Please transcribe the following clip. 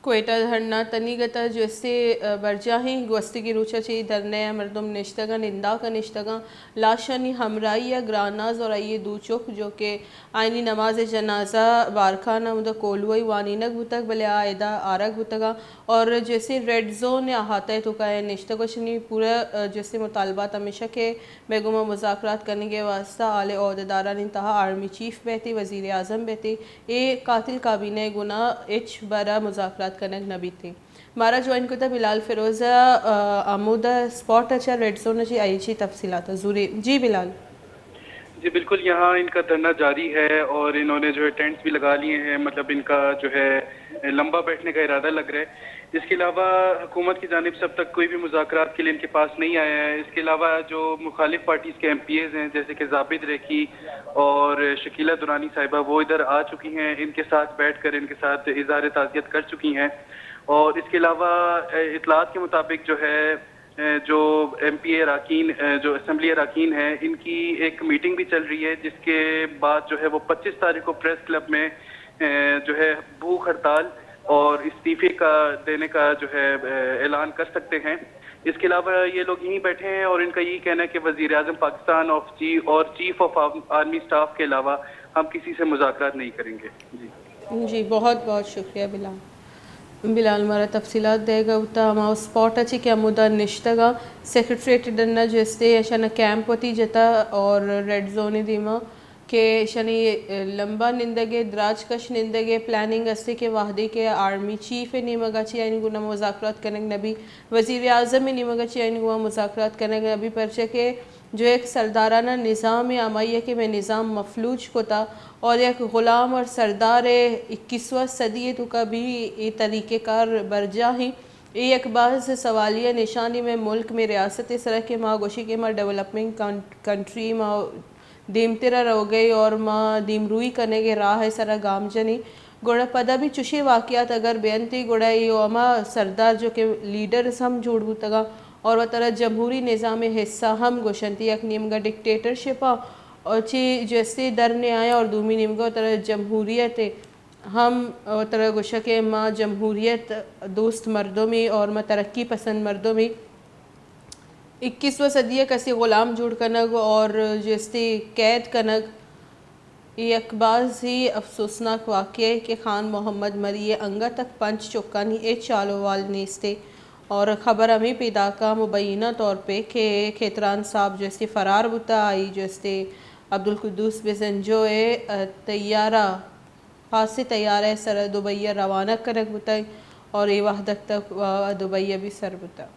کوئٹہ دھرنا تنیگت ء جیسے برجاہیں گوستگیں روچ ء چہ دھرنہ ء مردم نشتگ ء ننداک ء نشتگ ء لاشانی ہمراہی ء گراناز اور آئی ء دو چک جو کہ آئینی نماز جنازہ بارکھان ء ہمدا کولوائی وانینگ بوتگ، بلے آ ادا آرگ بوتگ ء اور جیسے ریڈ زون ء احاطہ ء توکا نشتگ ء شنی پورا جیسے مطالبات ہمیشہ کہ مئے گوما مذاکرات کنگ ء واستہ آل عہدیدارانی تہا آرمی چیف بیت، وزیر اعظم بیت، اے قاتل کابینہ ء گونا ہچ برا مذاکرات کنگ نہ بیت۔ مارا جوائن کتا بلال فیروز ء، ء، ہمودا اسپاٹ ء چہ ریڈ زون ء چہ آئی چی تفصیلات ء زورے۔ جی بلال۔ جی بالکل، یہاں ان کا دھرنا جاری ہے اور انہوں نے جو ہے ٹینٹس بھی لگا لیے ہیں، مطلب ان کا جو ہے لمبا بیٹھنے کا ارادہ لگ رہا ہے۔ اس کے علاوہ حکومت کی جانب سے اب تک کوئی بھی مذاکرات کے لیے ان کے پاس نہیں آیا ہے۔ اس کے علاوہ جو مخالف پارٹیز کے ایم پی ایز ہیں، جیسے کہ زابد ریکھی اور شکیلہ درانی صاحبہ، وہ ادھر آ چکی ہیں، ان کے ساتھ بیٹھ کر ان کے ساتھ اظہار تعزیت کر چکی ہیں۔ اور اس کے علاوہ، اے، اطلاعات کے مطابق جو ہے، اے، جو ایم پی اے اراکین، اے، جو اسمبلی اراکین ہیں، ان کی ایک میٹنگ بھی چل رہی ہے، جس کے بعد جو ہے وہ پچیس تاریخ کو پریس کلب میں، اے، جو ہے بھوک ہڑتال اور استعفے کا، دینے کا جو ہے، اے، اعلان کر سکتے ہیں۔ اس کے علاوہ یہ لوگ یہیں بیٹھے ہیں اور ان کا یہی کہنا ہے کہ وزیر اعظم پاکستان آف چی-، اور chief of arm-, army staff کے علاوہ ہم کسی سے مذاکرات نہیں کریں گے۔ جی۔ جی، بہت بہت شکریہ بلال۔ بلال مارا تفصیلات دے گا، تا ہما اسپاٹ اچی کہ ہمودا نشتگا سیکرٹریٹ ڈنا جستے اشانا کیمپ وتی جتا اور ریڈ زون دیما کہ ایشانی لمبا نندگے، دراج کش نندگے، پلاننگ استے کہ وہدے کہ آرمی چیف نیمگا چی آئین گونا مذاکرات کنگ نبی، وزیر اعظم نیمگا چی آئین گونا مذاکرات کنگ نبی، پرچہ کہ جو یک سردارانہ نظام ہمائی کہ میں نظام مفلوج کتا اور یک غلام اور سردار اکیسواں صدی توکا بھی اے طریقہ کار برجاہ ہیں۔ اے یک باز سوالیہ نشانی میں ملک میں ریاست سرا کہ ما گوشی کہ ما ڈیولپمنگ کن-، کنٹری ما دیمترا روگ ء اور ما دیمروئی کنگ ء راہ ء سرا گام جنیں، گڑا پدا بھی چشیں واقعات اگر بینت گڑا اے ہما سردار جو کہ لیڈرز ہم جوڑ بوتگاں اور وترا جمہوری نظام ء حصہ ہم گوشنت، یک نیمگا ڈکٹیٹرشپ ء اور چی جستے در نے آیا اور دومی نیمگا وترا جمہوریت ء ہم وترا گوشہ کہ ما جمہوریت دوست مردمے اور ما ترقی پسند مردمے۔ اکیسواں صدی ء کسی غلام جوڑ کنگ اور جستی قید کنگ، اے یک باز ہی افسوسناک واقعہ ہے کہ خان محمد مری ء انگت تک پنچ چکانی ہچ حال و حال نیستے اور خبر ہمیں پیداکا مبینہ طور پہ کہ کھیتران صاحب جستی فرار بوتا، آئی جستی عبدالقدوس بزنجو ء تیارہ خاصیں تیارہ ء سر ء دبئی ء روانہ کنگ بوتگ اور اے وہدک تک دبئی ء بھی سر بوتگ۔